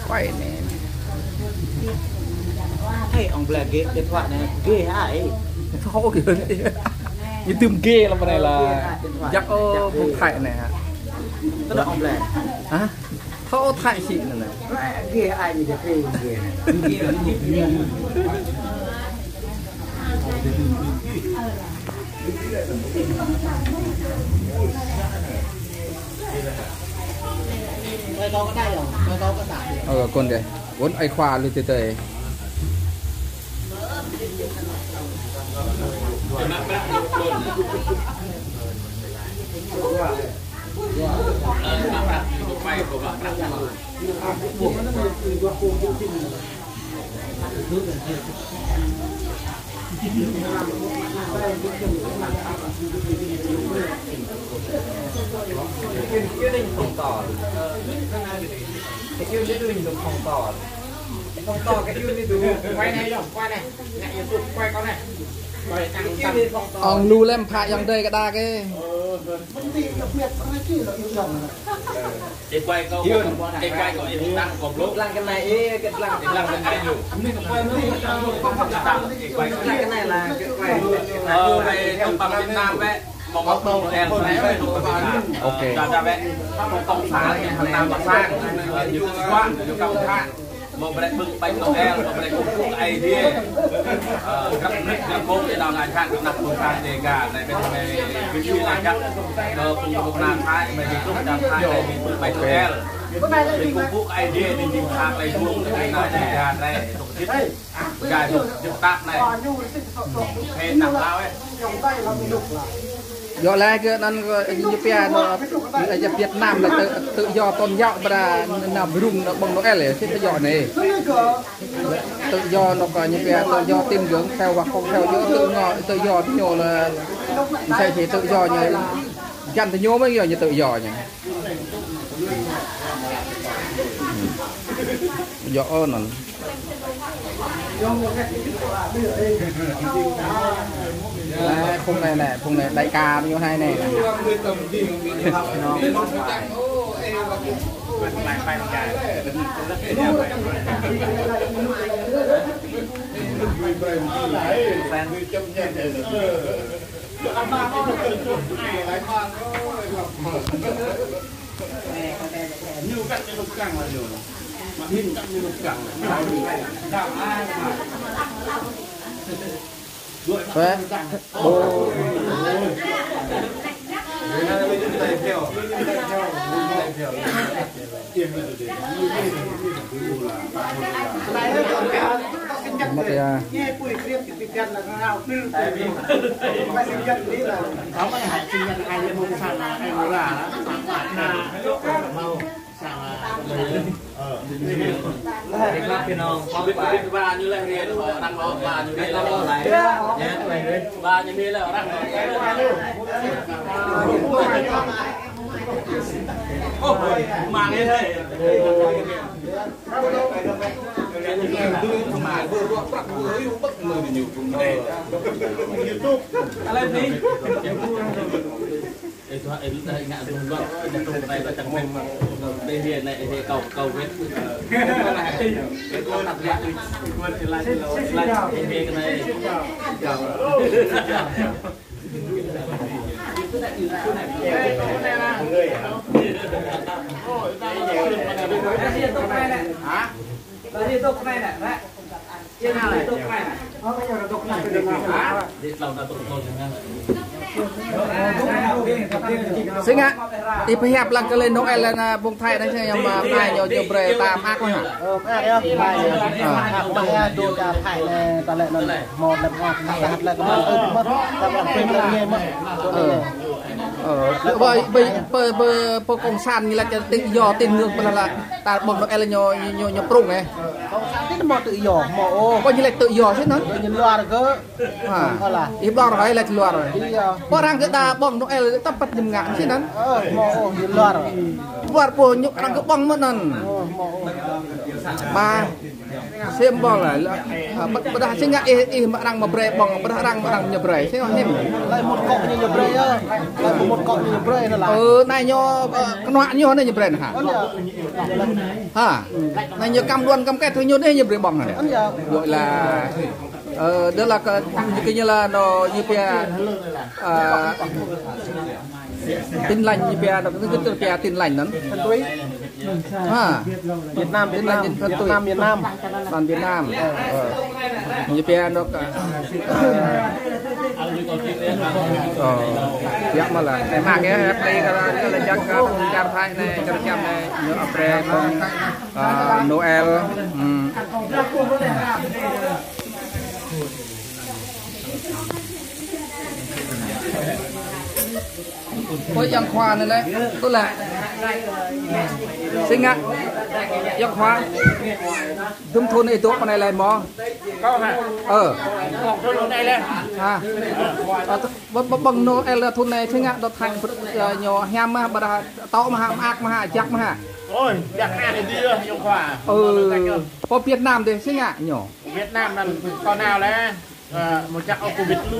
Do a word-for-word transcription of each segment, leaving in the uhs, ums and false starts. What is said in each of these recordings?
Quay nè. Ê, ông ble ghê, điện thoại này ghê hả, ê? Thô kìa. Ñu tưm ghê lắm, bên này là giặc, ô, Phúc Thái này hả? Tức là ông ble. Hả? Thô Thái chị này nè. Ghê ai mà giặc ghê, ghê. Ơ, con kìa. Con ai khóa lư tê tê. Ŏng lu lem phă yang dei kơ đa kê. Ê, quay câu, ê, quay câu, ê, tăng có blok. Lăng cái này, ê, cái lăng, ê, lăng cái này. Ê, quay câu. Lăng cái này là cái quay. Ờ, hay trong bằng Việt Nam vậy. Mong ước Noel này, phải đúng Việt Nam. Ok. Cho, cho vậy. Cộng sản này, thằng nào mà sang, ờ, như Cộng sản, như Cộng sản. Mâo brei ƀơ̆ng bánh Noel, mâo brei kkuh kơ Aê Diê. Ơ, grăp mnĭt, grăp mmông, êlâo anăn jhat, kơ anak ƀuôn sang Dega, anei ƀing hmei bi či lač jăk kơ phung knŭk kna Thái, hmei bi truh čar Thái, anei bi ƀơ̆ng bánh Noel. Bi kkuh kơ Aê Diê, bi jing pha klei ƀuôn, kơ anak Dega, anei, dôk sĭt. Gai dôk sĭt tap anei. Hĕ anak Lao, ơ. Djŏ leh kơ anăn kơ ñu pia anăn, ơ, Việt Nam là tự, tự do tôn giáo, ƀiădah nao bi rŭng anăn ƀơ̆ng Noel, ơ, sĭt djŏ anei. Tự do anăn kơ ñu pia tự do tín ngưỡng, theo hoặc không theo, djŏ tự do, tự do ñu là, msĕ si tự do ñu, găn ñu mơh ñu tự do ñu. Djŏ, ơ, anăn. Leh, phung anei nè, phung anei, đại ca ñu anei nè. Ñu kăn ñu lŭk kăng leh ñu. Mă hĭn kăn ñu lŭk kăng leh. Ơ. Ơ. Mă ya. Snăn, ih pơhiăp lăng kơ lĕ Noel lĕ anăn ƀuôn Thái anei snăn, ñu mă ai ñu, ñu brei ta mơak mơh hă? Ơ, mơak yơh, mơak yơh. Ơ. Mơak yơh, dôk čar Thái anei, ta lĕ anăn mâo lĕ mơak, ta lĕ kơ mơh, ơ, kơ mơh, ta lĕ kơ mơh, ơ, mơh. Ơ. Ơ, ƀơi, ƀơi, ƀơi, ƀơi, ƀơi cộng sản ñu lač tự do tín ngưỡng, ƀiădah lĕ ta ƀơ̆ng Noel ñu, ñu, ñu, ñu prŭng, ơ. Cộng sản tĭt mâo tự do, mâo, ơ. Kơ ñu lač tự do snăn. Ñu luar kơ. Ha. Ih ƀlŏr hŏng ai lač luar. Ih, ơ. Pô arăng kơ ta ƀơ̆ng Noel ta păt ñu ngă snăn. Ơ, mâo, ơ, ñu luar. Luar pô ñu arăng kơ ƀơ̆ng mơh anăn. Ơ, mâo, ơ. Ba. Sim bol lah. Ƀiădah si ngă ih, ih mă arăng mă brei ƀơ̆ng, ƀiădah arăng mă arăng ñu brei. Si ngă hĭn. Lei mŭt kŏ ñu ñu brei yơh. Lei mŭt kŏ ñu ñu brei anăn lah. Ơ, anei ñu, ơ, knuă ñu anei ñu brei anăn hă? Ha. Anei ñu kăm đuôn kăm kĕt ñu anei ñu brei ƀơ̆ng anăn. Ƀuh lah. Ơ, dah lah kơ, kơ ñu lah ñu pia, ơ, Tin Lành ñu pia, ñu pia Tin Lành anăn. Ha. Việt Nam, Việt Tin Lành Nam, Tin Lành Việt Nam, Việt Nam. Anăn Việt Nam. Ơ. Ñu pia ñu kơ, ơ, ơ, ya mă lah. Anei mă kơ, anei kơ, kơ jăk kơ, kơ Thái anei, kơ Việt Nam anei, ñu ăt brei, ơ, Noel. Ôi, yang khua anei lĕ, tui lĕ. Si ngă, yang khua. Dŭm thŭn anei dôk anei lĕ mơh. Ơ. Ơ, ƀơ̆ng Noel thŭn anei si ngă dôk Thái, ơ, ñu hiam mơh, ƀiădah tŏ mơh, mơak mơh, jăk mơh. Ôi, jăk mơh anei dih, yang khua. Ơ, pô Việt Nam dih si ngă ñu. Việt Nam anăn kâo nao leh, ơ, mâo jăk ôh covid lu.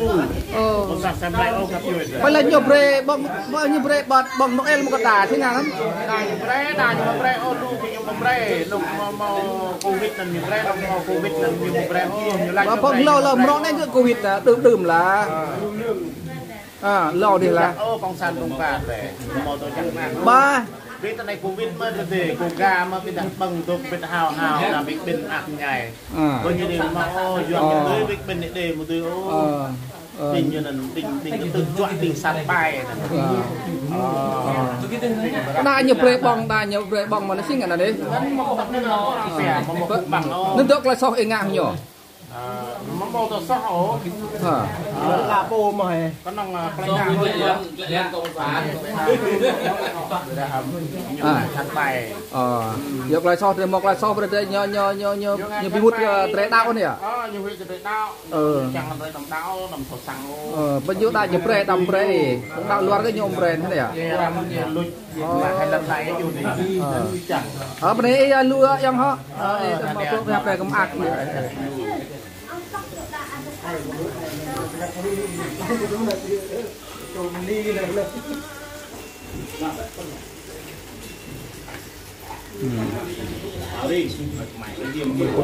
Ơ. Mâo sa sem lei ôh kăp yui. Ƀiădah ñu brei ƀơ̆ng, ƀiădah ñu brei ƀơ̆ng, ƀơ̆ng Noel mâo kơ đa si ngă anăn. Đa ñu brei, đa ñu brei ôh lu, ñu brei, lu mâo, mâo covid anăn ñu brei, lu mâo covid anăn ñu brei ôh, ñu lač. Ƀơ̆ng lu, lu mrâo anei kơ covid, đưm đưm lah. Ơ. Ơ, lu dih lah. Ôh, cộng sản Cộng sản leh. Mâo tơ jăk mơh. Ba. Bi tơ anei covid mơh tơ dih, kơ ga mơh bi dah ƀơ̆ng dôk bi hao hao, dah bi ƀĭn ak ñai. Ơ. Kơ ñu dih mơh, ôh, yuăn ñu tui bi ƀĭn dih, mâo tui, ôh. Ơ, ơ. Tĭng ñu anăn, tĭng, tĭng kơ tơ̆ juă, tĭng sat ƀai anăn. Ơ. Ơ. Đa ñu brei ƀơ̆ng, đa ñu brei ƀơ̆ng mơh anăn si ngă anăn dih. Anăn mâo kơ tăp anăn ôh, pia, mâo, mâo kơ ƀơ̆ng ôh. Anăn dôk klei soh ih ngă ñu. Ơ, mâo mâo tơ soh ôh. Ha. Ơ, la pô mơh. Kơnơ̆ng, ơ, klei soh ngă ôh. Ơ. Ơ. Yua klei soh, drei mâo klei soh, brei drei ñu, ñu, ñu, ñu, ñu bi mŭt, ơ, drei đăo anei yơh. Ơ, ñu huĭ kơ drei đăo. Ơ. Čiăng drei đăm đăo, đăm thâo săng ôh. Ơ, ƀiădah ñu brei, đăm brei. Đăo luar kơ ñu brei anei yơh. Ơ. Ơ, bơnê ih, ơ, lu, ơ, yang hŏ. Ơ, ih, mâo tŭ, ih, ƀiă kơ mơak.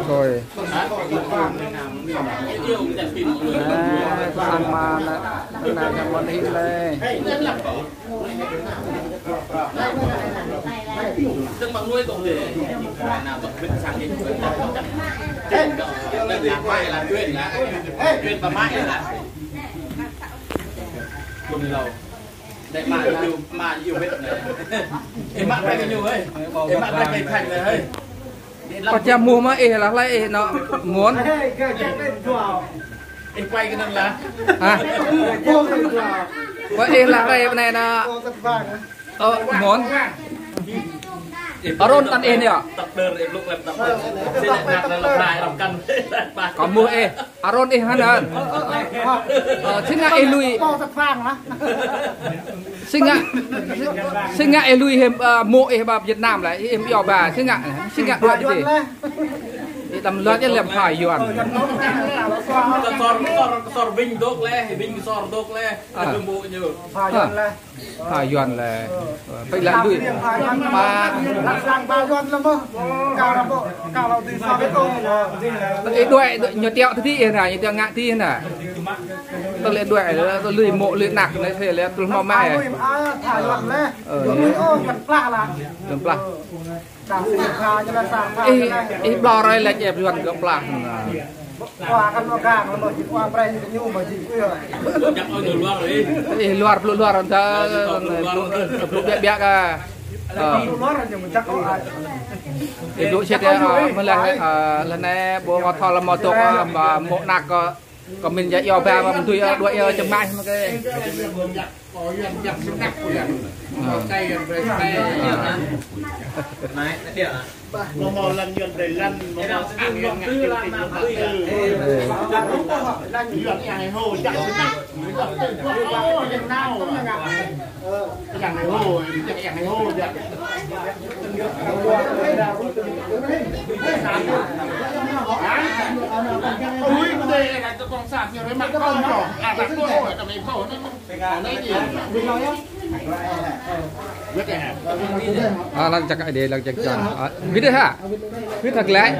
Ôi. Ơ, sang mă anăn, anăn mă anei leh. Kâo čiăng mŭt mơh ih lah leh ih nŏ mŭn. Ih quay kơ anăn lah. Ha? Ơ, ih lah leh anei nŏ. Ơ, mŭn. Arôn tăn ih anei yơh. Kâo mŭt ih. Arôn ih hăn hăn. Ơ, si ngă ih lui. Si ngă, si ngă ih lui hĕ, ơ, mô̆ ih ƀă Việt Nam leh, ih yơh ba, si ngă, si ngă đuĕ ti. Ih đăm luar ih lăm pha yuăn. Ksor, ksor, ksor Vinh dôk leh, Vinh ksor dôk leh, ơ, mô̆ ñu. Pha yuăn leh. Pha yuăn leh. Ơ, pĕ leh lui. Pha yuăn. Pha. Lăng sang pha yuăn leh mơh. Kâo leh mơh. Kâo leh ti sa bĕ ôh. Ih đuĕ, ñu tiŏ ti anăn, ñu tiŏ ngă ti anăn. Tơ lĕ đuĕ, tơ lui mô̆, lui anak, anei thê leh, tơ mâo mă. Ơ, pha yuăn leh. Ơ. Lui ôh, kăn plah lah. Kăn plah. Ih, ih ƀlŏr rai leh ĕp yuăn kơ plah. Ih luar, blŭ luar, ơ, blŭ biă biă kơ. Ơ. Ih blŭ sĭt, ơ, mơh leh, ơ, leh anei, ƀuh kâo thâo leh mâo dôk, ơ, mâo mô̆ anak kơ. Kơ mĭn ya yua ba mă mdui, ơ, đuĕ yua čơmai mă kơ. Ơ, lăng čăk ai dê, lăng čăk čang. Ơ, wĭt dê hă? Wĭt hă klei?